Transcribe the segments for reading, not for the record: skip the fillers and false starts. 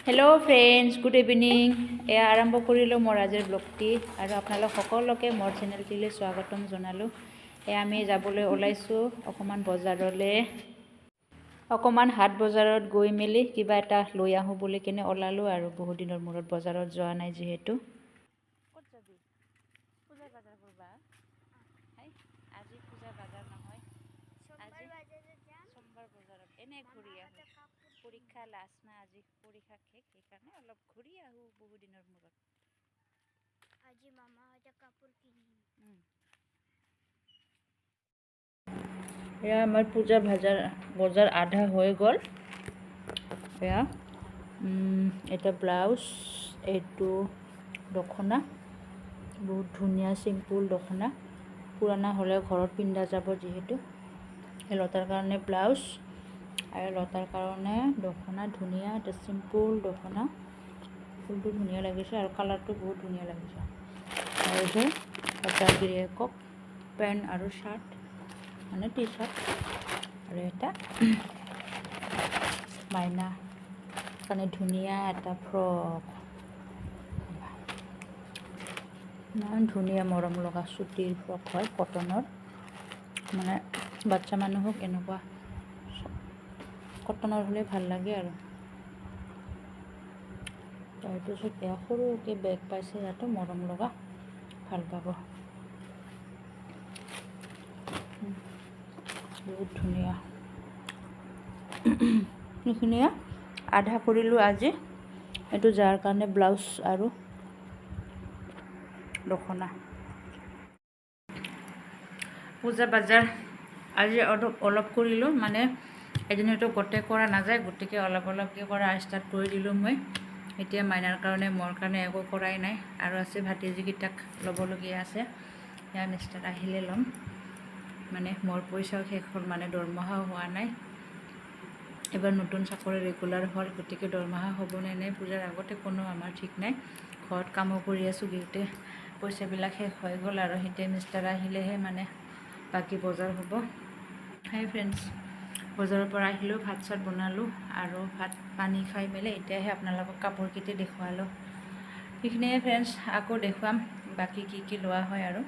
Hello' friends, good evening. এয়া আৰম্ভ কৰিলোঁ মোৰ আজিৰ ব্লগটি আৰু আপোনালোক সকলোকে মোৰ চেনেলটিলৈ স্বাগতম জনালোঁ। এয়া আমি যাবলৈ ওলাইছোঁ অকণমান বজাৰলৈ, অকণমান হাট বজাৰত গৈ মেলি কিবা এটা লৈ আহোঁ বুলি কেনে ওলালোঁ আৰু বহুত দিনৰ মূৰত বজাৰত যোৱা নাই যিহেতু। ক'ত যাবি? পূজাৰ বজাৰ কৰবা? আজি পূজা বজাৰ নহয়, আজি সোমবাৰ বজাৰত এনে ঘূৰি আহোঁ। পৰীক্ষা লাষ্ট না, আজি পৰীক্ষা শেষ, সেইকাৰণে অলপ ঘূৰি আহোঁ বহু দিনৰ মূৰত। আজি মামাহঁতে কাপোৰ কিনিম। এয়া আমাৰ পূজা বজাৰ আধা হৈ গ'ল। এয়া এটা ব্লাউজ, এইটো দখনা, বহুত ধুনীয়া চিম্পুল দখনা, পুৰণা হ'লেও ঘৰত পিন্ধা যাব যিহেতু। এই লতাৰ কাৰণে ব্লাউজ আৰু লতাৰ কাৰণে দখনা, ধুনীয়া এটা চিম্পুল দখনা, ফুলটো ধুনীয়া লাগিছে আৰু কালাৰটো বহুত ধুনীয়া লাগিছে। আৰু লতাৰ গিৰিয়েকক পেণ্ট আৰু চাৰ্ট, মানে টি চাৰ্ট, আৰু এটা মাইনা কাৰণে ধুনীয়া এটা ফ্ৰক, ইমান ধুনীয়া মৰম লগা চুটিৰ ফ্ৰক হয়, কটনৰ, মানে বাচ্ছা মানুহক এনেকুৱা কটনৰ হ'লে ভাল লাগে আৰু। তাৰপিছত এয়া সৰুকৈ বেগ পাইছে, ইয়াতো মৰম লগা, ভাল পাব, বহুত ধুনীয়া। সেইখিনিয়ে আধা কৰিলোঁ আজি, এইটো যাৰ কাৰণে ব্লাউজ আৰু দখনা। পূজা বজাৰ আজি অলপ অলপ কৰিলোঁ, মানে এদিনতো গোটেই কৰা নাযায়, গতিকে অলপ অলপকৈ কৰা ষ্টাৰ্ট কৰি দিলোঁ মই। এতিয়া মাইনাৰ কাৰণে মোৰ কাৰণে একো কৰাই নাই, আৰু আছে ভাতিজীকেইটাক ল'বলগীয়া আছে, সেয়া মিষ্টাৰ আহিলে ল'ম। মানে মোৰ পইচাও শেষ হ'ল, মানে দৰমহাও হোৱা নাই, এবাৰ নতুন চাকৰি ৰেগুলাৰ হ'ল, গতিকে দৰমহা হ'বনে নাই পূজাৰ আগতে কোনো আমাৰ ঠিক নাই। ঘৰত কামো কৰি আছোঁ, গোটেই পইচাবিলাক শেষ হৈ গ'ল আৰু এতিয়া মিষ্টাৰ আহিলেহে মানে বাকী বজাৰ হ'ব। হাই ফ্ৰেণ্ডছ, বজাৰৰ পৰা আহিলোঁ, ভাত চাত বনালোঁ আৰু ভাত পানী খাই মেলি এতিয়াহে আপোনালোকক কাপোৰকেইটা দেখুৱালোঁ। সেইখিনিয়ে ফ্ৰেণ্ডছ, আকৌ দেখুৱাম বাকী কি কি লোৱা হয় আৰু।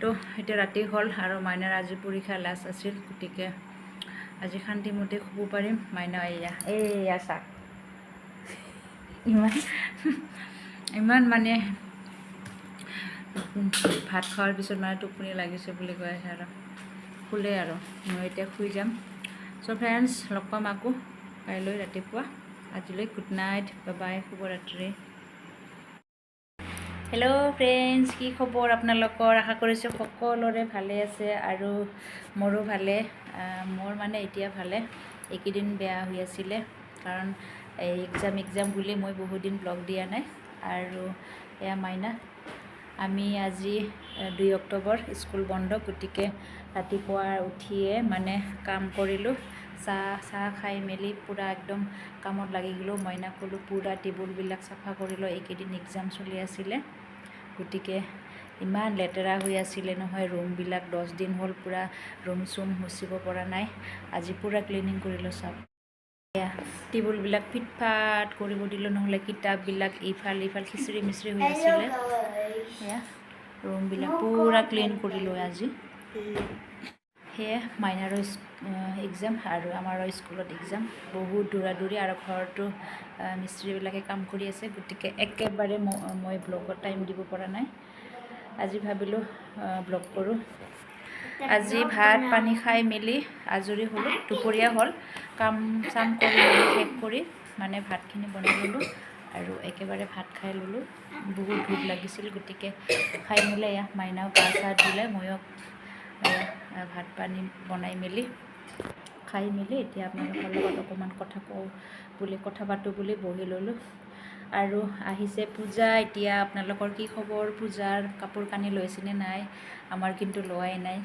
তো এতিয়া ৰাতি হ'ল আৰু মাইনাৰ আজি পৰীক্ষা লাষ্ট আছিল, গতিকে আজি শান্তিমতে শুব পাৰিম। মাইনা এয়া এইয়া চাওক, ইমান ইমান মানে ভাত খোৱাৰ পিছত মানে টোপনি লাগিছে বুলি কৈ আছে আৰু শুলে আৰু মই এতিয়া শুই যাম। চ' ফ্ৰেণ্ডছ, লগ পাম আকৌ কাইলৈ ৰাতিপুৱা। আজিলৈ গুড নাইট, বাই বাই, শুভৰাত্ৰি। হেল্ল' ফ্ৰেণ্ডছ, কি খবৰ আপোনালোকৰ? আশা কৰিছোঁ সকলোৰে ভালে আছে আৰু মোৰো ভালে। মোৰ মানে এতিয়া ভালে, এইকেইদিন বেয়া হৈ আছিলে কাৰণ এই এক্সাম এক্সাম বুলি মই বহুত দিন ব্লগ দিয়া নাই। আৰু এয়া মাইনা, আমি আজি 2 অক্টোবৰ স্কুল বন্ধ, গতিকে ৰাতিপুৱা উঠিয়ে মানে কাম কৰিলোঁ, চাহ খাই মেলি পূৰা একদম কামত লাগি গ'লোঁ। মাইনাক ক'লোঁ পূৰা টেবুলবিলাক চাফা কৰিলোঁ, এইকেইদিন এক্সাম চলি আছিলে, গতিকে ইমান লেতেৰা হৈ আছিলে নহয় ৰুমবিলাক, 10 দিন হ'ল পূৰা ৰুম চুম মুচিব পৰা নাই, আজি পূৰা ক্লিনিং কৰিলোঁ চব। এয়া টেবুলবিলাক ফিটফাট কৰিব দিলোঁ, নহ'লে কিতাপবিলাক ইফাল ইফাল খিচিৰি মিচিৰি হৈ আছিলে। এয়া ৰুমবিলাক পূৰা ক্লিন কৰিলোঁ আজি। সেয়ে মাইনাৰো এক্সাম আৰু আমাৰো স্কুলত এক্সাম, বহুত দৌৰা দৌৰি আৰু ঘৰতো মিস্ত্ৰীবিলাকে কাম কৰি আছে, গতিকে একেবাৰে মই ব্লগত টাইম দিব পৰা নাই। আজি ভাবিলোঁ ব্লগ কৰোঁ। আজি ভাত পানী খাই মেলি আজৰি হ'লোঁ, দুপৰীয়া হ'ল, কাম চাম কৰি মেলি শেষ কৰি মানে ভাতখিনি বনাই ল'লোঁ আৰু একেবাৰে ভাত খাই ল'লোঁ। বহুত ভোক লাগিছিল, গতিকে খাই মেলি এয়া মাইনাও গা চা ধুলে, ময়ো ভাত পানী বনাই মেলি খাই মেলি এতিয়া আপোনালোকৰ লগত অকণমান কথা কওঁ বুলি, কথা পাতোঁ বুলি বহি ল'লোঁ। আৰু আহিছে পূজা, এতিয়া আপোনালোকৰ কি খবৰ? পূজাৰ কাপোৰ কানি লৈছেনে নাই? আমাৰ কিন্তু লোৱাই নাই।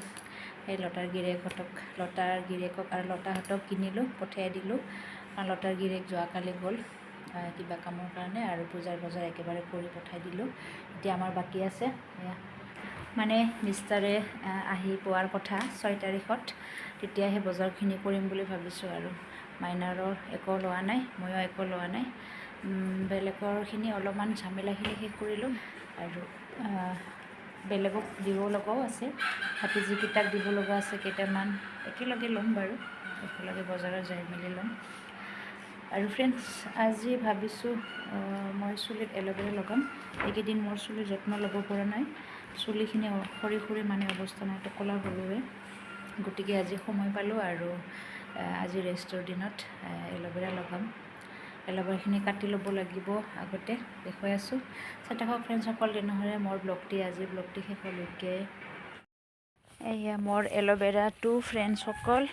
সেই লতাৰ গিৰিয়েকহঁতক, লতাৰ গিৰিয়েকক আৰু লতাহঁতক কিনিলোঁ, পঠিয়াই দিলোঁ। লতাৰ গিৰিয়েক যোৱাকালি গ'ল কিবা কামৰ কাৰণে আৰু পূজাৰ বজাৰ একেবাৰে কৰি পঠাই দিলোঁ। এতিয়া আমাৰ বাকী আছে। এয়া মানে মিষ্টাৰে আহি পোৱাৰ কথা 6 তাৰিখত, তেতিয়াহে বজাৰখিনি কৰিম বুলি ভাবিছোঁ আৰু। মাইনাৰো একো লোৱা নাই, ময়ো একো লোৱা নাই। বেলেগৰখিনি অলপমান ঝামেলাখিনি শেষ কৰিলোঁ আৰু বেলেগক দিব লগাও আছে, ভাতিজীকেইটাক দিব লগা আছে কেইটামান, একেলগে ল'ম বাৰু, একেলগে বজাৰত যাই মেলি ল'ম। আৰু ফ্ৰেণ্ডছ, আজি ভাবিছোঁ মই চুলিত এল'ভেৰা লগাম। এইকেইদিন মোৰ চুলিৰ যত্ন ল'ব পৰা নাই, চুলিখিনি সৰি সৰি মানে অৱস্থা নাই, টকলা হ'লোৱে। গতিকে আজি সময় পালোঁ আৰু আজি ৰেষ্টৰ দিনত এল'ভেৰা লগাম। এল'ভেৰাখিনি কাটি ল'ব লাগিব আগতে, দেখুৱাই আছোঁ। চাই থাকক ফ্ৰেণ্ডছসকল তেনেহ'লে মোৰ ব্লগটি, আজি ব্লগটি শেষলৈকে। এয়া মোৰ এল'ভেৰাটো ফ্ৰেণ্ডছসকল,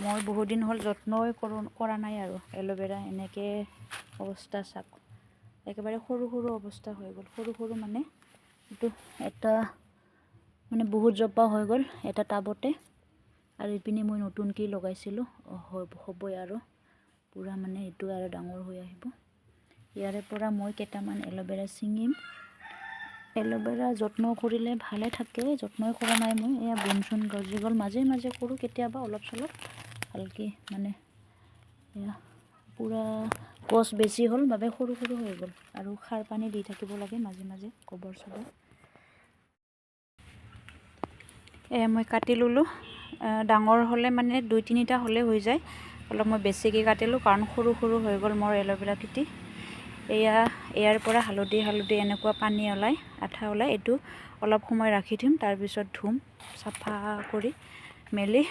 মই বহুদিন হ'ল যত্নই কৰা নাই আৰু এল'ভেৰা এনেকৈ অৱস্থা চাওক, একেবাৰে সৰু সৰু অৱস্থা হৈ গ'ল। সৰু সৰু মানে এইটো এটা মানে বহুত জোপা হৈ গ'ল এটা টাবতে। আৰু ইপিনে মই নতুনকৈ লগাইছিলোঁ, হ'বই আৰু পূৰা মানে এইটো আৰু ডাঙৰ হৈ আহিব। ইয়াৰে পৰা মই কেইটামান এল'ভেৰা ছিঙিম। এল'ভেৰা যত্ন কৰিলে ভালে থাকে, যত্নই কৰা নাই মই। এয়া বন চোন গজি গ'ল, মাজে মাজে কৰোঁ কেতিয়াবা অলপ চলপ ভালকৈ, মানে এয়া পূৰা গছ বেছি হ'ল বাবে সৰু সৰু হৈ গ'ল। আৰু সাৰ পানী দি থাকিব লাগে মাজে মাজে, গোবৰ চোবৰ। এয়া মই কাটি ল'লোঁ। ডাঙৰ হ'লে মানে 2-3টা হ'লে হৈ যায়, অলপ মই বেছিকৈ কাটিলোঁ কাৰণ সৰু সৰু হৈ গ'ল মোৰ এল'ভেৰা খেতি। এয়া ইয়াৰ পৰা হালধি হালধি এনেকুৱা পানী ওলায়, আঠা ওলায়। এইটো অলপ সময় ৰাখি থ'ম, তাৰপিছত ধুম চাফা কৰি মেলি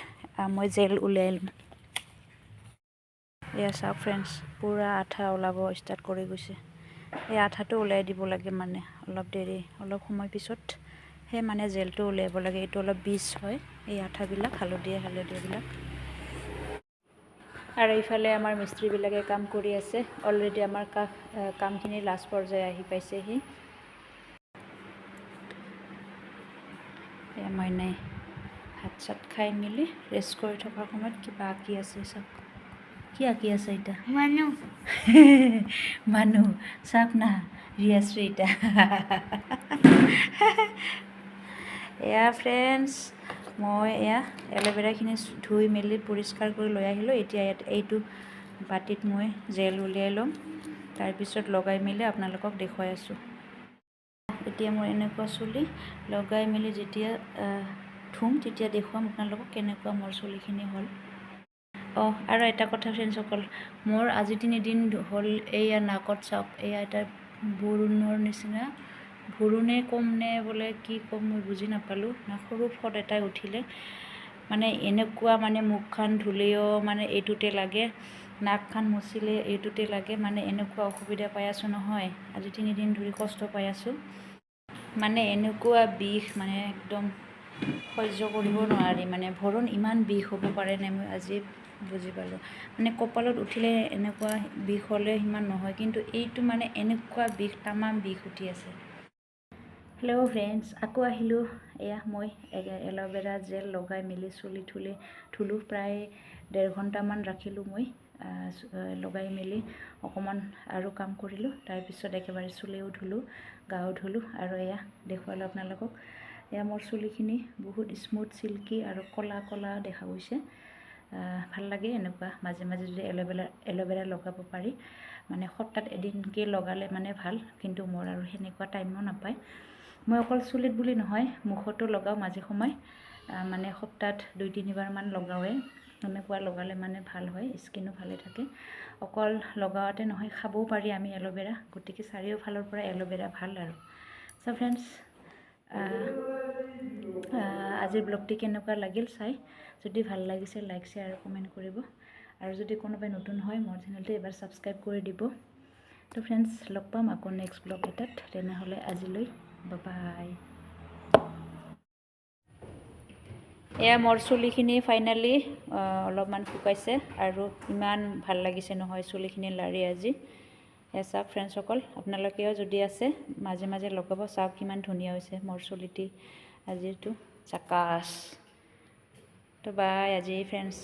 মই জেল উলিয়াই ল'ম। এয়া চাওক ফ্ৰেণ্ডছ, পূৰা আঠা ওলাব ষ্টাৰ্ট কৰি গৈছে। এই আঠাটো উলিয়াই দিব লাগে, মানে অলপ দেৰি, অলপ সময় পিছত সেই মানে জেলটো উলিয়াব লাগে। এইটো অলপ বীজ হয় এই আঠাবিলাক, হালধীয়া হালধীয়াবিলাক। আৰু ইফালে আমাৰ মিস্ত্ৰীবিলাকে কাম কৰি আছে। অলৰেডি আমাৰ কামখিনি লাষ্ট পৰ্যায়ে আহি পাইছেহি। মাইনাই ভাত চাত খাই মেলি ৰেষ্ট কৰি থকাৰ সময়ত কিবা আঁকি আছে। চাওক কি আঁকি আছে এতিয়া, মানুহ মানুহ চাওক না, ৰিয়াশ্ৰী এতিয়া। এয়া ফ্ৰেণ্ডছ, মই এয়া এল'ভেৰাখিনি ধুই মেলি পৰিষ্কাৰ কৰি লৈ আহিলোঁ। এতিয়া ইয়াত এইটো বাতিত মই জেল উলিয়াই ল'ম, তাৰপিছত লগাই মেলি আপোনালোকক দেখুৱাই আছোঁ। এতিয়া মোৰ এনেকুৱা চুলি লগাই মেলি যেতিয়া ধুম তেতিয়া দেখুৱাম আপোনালোকক কেনেকুৱা মোৰ চুলিখিনি হ'ল। অঁ, আৰু এটা কথা ফ্ৰেণ্ডছসকল, মোৰ আজি 3 দিন হ'ল এয়া নাকত চাওক, এয়া এটা বৰুণৰ নিচিনা, ভৰুণে ক'ম নে বোলে কি ক'ম মই বুজি নাপালোঁ, না সৰু ফট এটাই উঠিলে। মানে এনেকুৱা মানে মুখখন ধুলেও মানে এইটোতে লাগে, নাকখন মুচিলে এইটোতে লাগে, মানে এনেকুৱা অসুবিধা পাই আছোঁ নহয়। আজি 3 দিন ধৰি কষ্ট পাই আছোঁ, মানে এনেকুৱা বিষ, মানে একদম সহ্য কৰিব নোৱাৰি। মানে ভৰুণ ইমান বিষ হ'ব পাৰেনে, মই আজি বুজি পালোঁ। মানে কপালত উঠিলে এনেকুৱা বিষ হ'লে সিমান নহয়, কিন্তু এইটো মানে এনেকুৱা বিষ, তামাম বিষ উঠি আছে। হেল্ল' ফ্ৰেণ্ডছ, আকৌ আহিলোঁ। এয়া মই এল'ভেৰা জেল লগাই মেলি চুলি ধুলোঁ, প্ৰায় 1.5 ঘণ্টামান ৰাখিলোঁ মই লগাই মেলি, অকণমান আৰু কাম কৰিলোঁ। তাৰপিছত একেবাৰে চুলিও ধুলোঁ, গাও ধুলোঁ। আৰু এয়া দেখুৱালোঁ আপোনালোকক, এয়া মোৰ চুলিখিনি বহুত স্মুথ, চিল্কি আৰু ক'লা ক'লা দেখা গৈছে। ভাল লাগে এনেকুৱা মাজে মাজে যদি এল'ভেৰা লগাব পাৰি, মানে সপ্তাহত এদিনকৈ লগালে মানে ভাল। কিন্তু মোৰ আৰু সেনেকুৱা টাইমো নাপায়। মই অকল চুলিত বুলি নহয়, মুখতো লগাওঁ মাজে সময়, মানে সপ্তাহত 2-3 বাৰমান লগাওঁৱেই। এনেকুৱা লগালে মানে ভাল হয়, স্কিনো ভালে থাকে। অকল লগাওঁতে নহয়, খাবও পাৰি আমি এল'ভেৰা। গতিকে চাৰিওফালৰ পৰা এল'ভেৰা ভাল আৰু। চ' ফ্ৰেণ্ডছ, আজিৰ ব্লগটি কেনেকুৱা লাগিল চাই? যদি ভাল লাগিছে লাইক, শ্বেয়াৰ আৰু কমেণ্ট কৰিব। আৰু যদি কোনোবাই নতুন হয় মোৰ চেনেলটো এবাৰ ছাবস্ক্ৰাইব কৰি দিব। তো ফ্ৰেণ্ডছ, লগ পাম আকৌ নেক্সট ব্লগ এটাত। তেনেহ'লে আজিলৈ বাই। এয়া মোৰ চুলিখিনি ফাইনেলি অলপমান শুকাইছে আৰু ইমান ভাল লাগিছে নহয় চুলিখিনি লাৰি আজি। এয়া চাওক ফ্ৰেণ্ডছসকল, আপোনালোকেও যদি আছে মাজে মাজে লগাব। চাওক কিমান ধুনীয়া হৈছে মোৰ চুলিটি আজিৰটো, জাকাছ। তো বাই আজি ফ্ৰেণ্ডছ।